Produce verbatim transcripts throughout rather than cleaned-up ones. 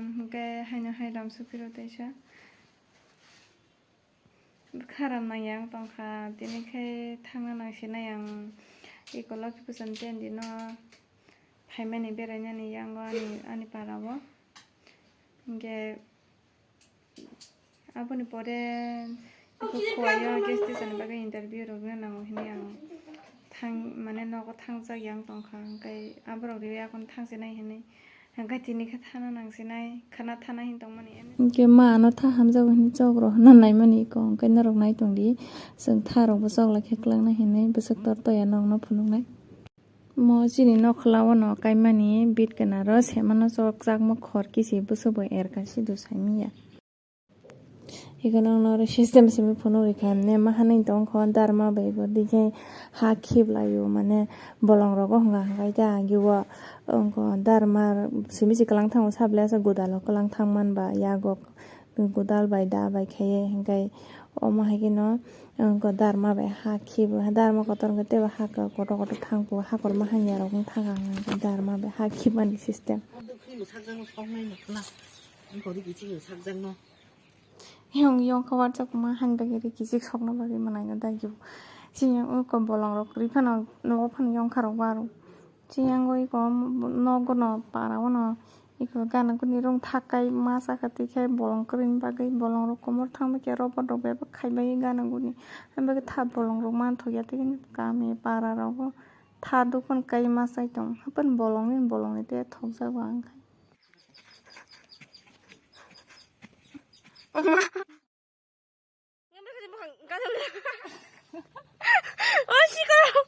Hwnkhe haino hai lam suphiro teisa. Kharam nang yang tongkha, tini khe thangna nangsinai ang. Eko Loki Pujan ten dino phaimani berainani yango ani, ani parao. Hwnkhe aboni pore eko Khowai o gas station ni bagwi interview rwgwna nango hinwi ang thang, mane nogo thangjak yang tongkha, hwnkhe aborok riwi akhon thangsinai hinwi. Hwnkhe tini khe thana nangsinai, khana thana hin tongmani. Hwnkhe ma ano tha hamjago hinwi chok rw hwnna naimani eko, hwnkhe norok nai tongdi, chwng tha rokbo chok lai khe kwlangna hinwi bwswk tor toya nokno phunuknai. Mo chini nokhla o no kaimani bit kana ro semano chok chakma khor kisi bwswk bo erka sidu saimanya. Eko nokno oro system simi phunuk rikha, ne ma hanwi tongkho darma bai bo dikhe ha khiplaio, mane bolong rogo hwnka hwnkai ta agi o wngkho darma simi se kwlang thango sablai asa godalo kwlang thang manba yago godal bai da bai khaiye hwnkai omo hai kheno wngkho darma bai ha khibo darma kotor hwnkhe teibo ha kotor kotor thangbo ha korma hamya rok wng thangkha hwnka darma bai ha khibani system. Yang, yang khe wansukma hani bagwi ri kichik sokna bagwi mwnaino dagi bo. Chini eko bolongrok kwrwi phano nogo phano yongkharok bo aro. Chini yango eko nogo no para o no eko gana guni rung thak kai ma saka twi khe bolong kwrwini bagwi bolongrok komor thangbai khe robot rok bebak khai bai gana guni. Ani bagwi tha bolongrok manthokya tei kami para rogo tha dukun kai ma chai tong hapan bolongni bolongni tei thokjago ang khai. O sikoro.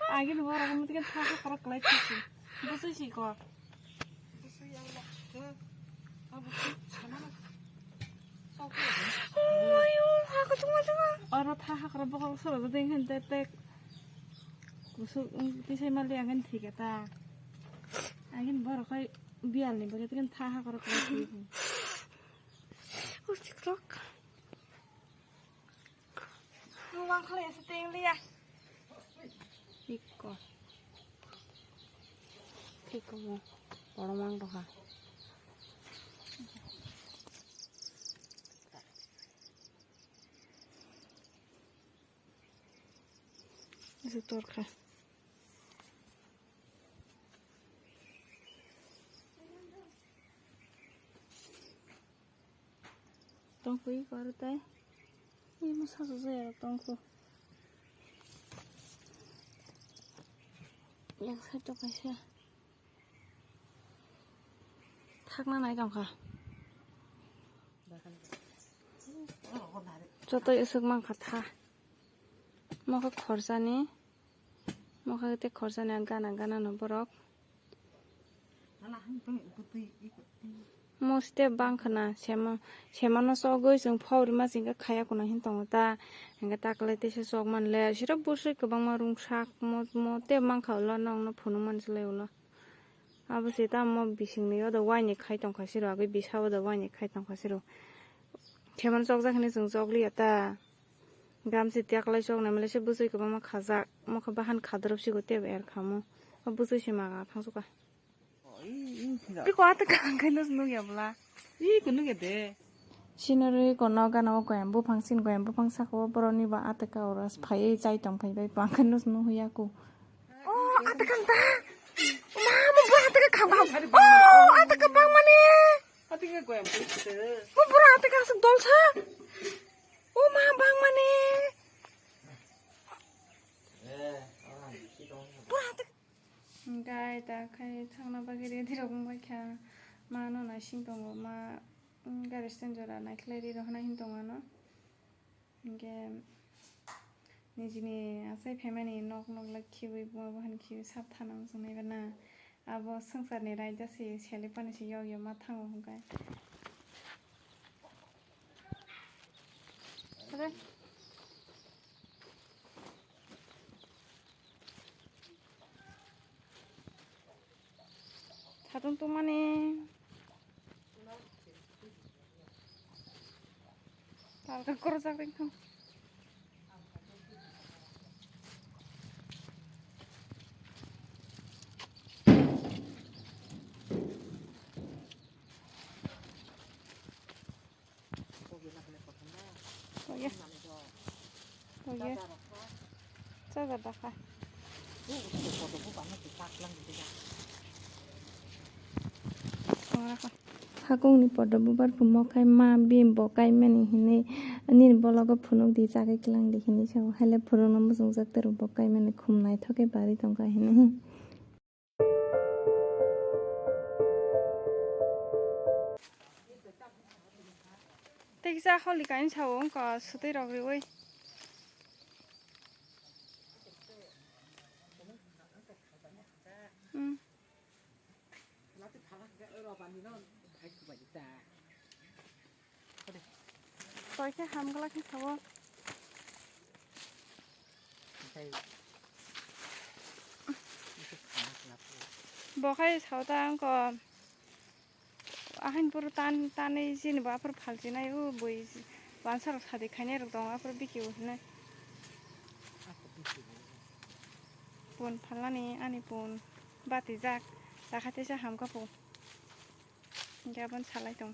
Agini borok mutike tha hakoro kwlai thangsi. Bwswi sikor. Ayo, ha kuchukma chukma. Oro tha hakoro bokol soro jodi hintai tek. Kusuk, um, tisai mali agin thik eta. Agin borok hai bial ni bagwi tha hakoro kwlai thik. Usikrok. Nuwang khala ese teng liya. Ikko. Ikko mo. Boromang roha. Ese torkha. Tongkhu iko aro tai. Imo sasu jaya tongkhu. Yang side o kaisa. Thakna nai tongkha. Joto eswk mankha tha. Mokhe khorsani. Mokhe tei khorsani gana gana no borok. Mo step bang khna sema, semano chogwi chwng phau rima chwngkhe khaya kuno hin tongo ta. Hingkhe taklai teisa chok manle siro bwswi kwbangma rungsak mo, mo tei mankha ulo nokno phunuk manjlai ulo. Abo se tamo bisingni o do waini khai tongkha siro, agwi bisa o do waini khai tongkha siro. Semano chokjak hinwi chwng chokliya ta. Gamsi tiyaklai choknai male se bwswi kwbangma khajak, mokhe bahan khadrop sigo tebo er khamo. O bwswi se maga thangsuka. Biko ata kaham khai nus nukya bwla. Ih, kunuk ya de. Sinori kono gana o goyam buphang sin goyam buphang saka o boroni ba ata ka oro phaiwi chai tong phai bai bangkha nus nuhuya ku. Oh, ata kam ta. Ma, mo bura ata ka kham kham. Oh, ata ka bang mani. Ata ka goyam buphang. Mo bura ata ka aswk dol sa. Oh, ma bang mani. Bura ata ka. Hingke ai ta khai thangna bagwi ready rok wng bai kha. Ma no naising tongo, ma, mm, gari stand jora naikhlai ri rohornai hin tongo ano. Hingke nijini achai phaimani nok nok lai khiui bo, bo han khiui sab thana wng chongnai ba na. Abo swngcharni raida se sele pani se yog yog ma thango hingke. Satung tungmani. Talka korojak ringthang. Chajar dakha. Hakungni podo bubar phumo khai ma bini bo kaimani hinwi nini bologo phunuk di chagwi klang di hinwi sao haile phurukno muchungjak tero bo kaimani khum naithok khe bari tongkha hinwi. Tei kisa holi kain sao wngkha sutwi rok riwi. Hmm. Toi khe hamgla khe sao. Bo khai sao ta wngkha. Ahain puro tan tanwi chini bo aphuru phalchinai o bui wansarok sadi khainai rok tongo aphuru bikio hinwi. Pun phalnani ani pun batijak dakha teisa hamkha pun. Hinkhe aboni salai tong.